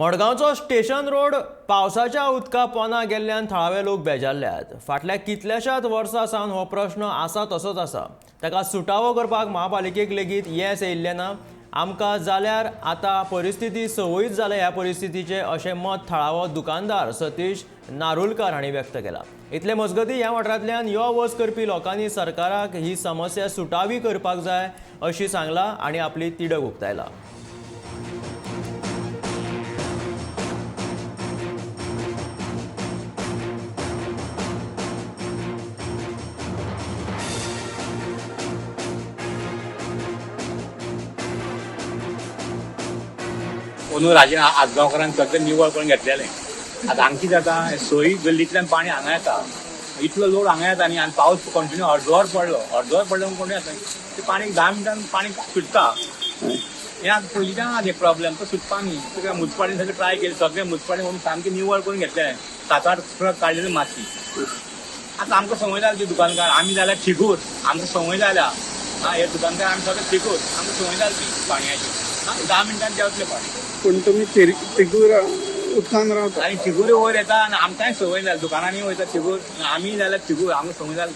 मडगांवचो station road पावसाच्या उदका पोंदा गेल्ल्यान थळावे लोक बेजारल्यात. फाटल्या कितल्याशाच वर्सां सावन हो प्रश्न आसा तसोच आसा. ताका सुटावो करपाक महापालिकेक लेगीत येस येयल्लें ना. आमकां जाल्यार आतां परिस्थिती संवयूच जाल्या ह्या परिस्थितीचें, अशें मत थळावो दुकानदार सतीश नारुलकार हांणी व्यक्त केलां. इतले मजगतीं ह्या वाठारांतल्यान यो वच करपी लोकांनी सरकाराक ही समस्या सुटावी करपाक जाय अशी सांगलां आनी आपली तिडक उक्तायला. अंदू राजे आजगांवकारान सगळें निवळ करून घेतलेलें. आतां हांगा कितें जाता, सोयी गल्लींतल्यान पाणी हांगा येता, इतलो लोड हांगा येता न्ही. आनी पावस कंटिन्यू अर्दवर पडलो, अर्दवर पडलो म्हणून कोण येता तें पाणी 10 मिनटान पाणी सुट्टा. हें आतां पयलींच्यान आहा तें प्रॉब्लेम, तो सुटपा न्ही. सगळें मुन्सिपालिटीन सगळें ट्राय केलें, सगळें मुन्सिपालिटीन म्हणून सामकें निवळ करून घेतलेलें, 7-8 ट्रक काडलेले माती. आतां आमकां संवय जाली ती दुकानकार, आमी जाल्यार थिगूर, आमकां संवय जाल्या. हा, हे दुकानकार आमी सगळे थिगूर, आमकां संवय जाली ती पाणयाची. 10 मिनटान देंवतलें पाणी. पूण तुमी थिगूर उदकान रावता. आनी थिगूर वयर येता आनी आमकांय संवय जाली, दुकानांनी वयता थिगूर, आमी जाल्यार थिगूर, आमकां संवय जाली.